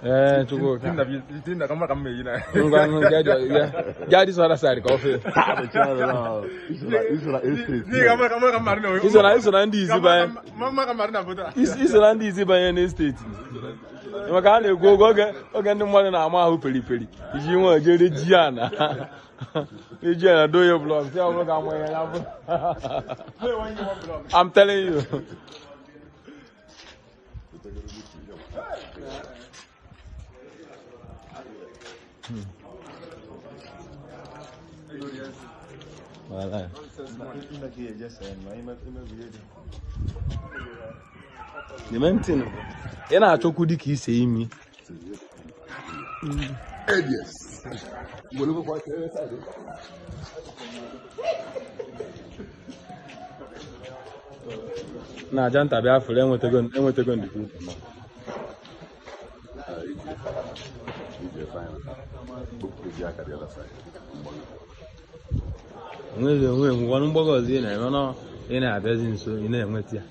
Ee, Chukwuka. Ngwa nụ, gaa this other side ka ọ fee. Iso na ndị izi banye. Iso na ndị izi banye n'estate. Maka a na-ekwu oge oge ndị mmadụ na-ama ahụ peri peri iji nwe jere ji ana eji ana doye block si ọ bụrụ ka amụ ya bụ. I'm telling you. Wala. The main thing bụ ị na-achọkwu dị ka ise imi. Na aja nta bịa fụrụ enwetago ndị onwezi onwe ngwanụ mgbago ọzọ ị na-eme nọ, ị na-abịazi nso, ị na-enweta ya.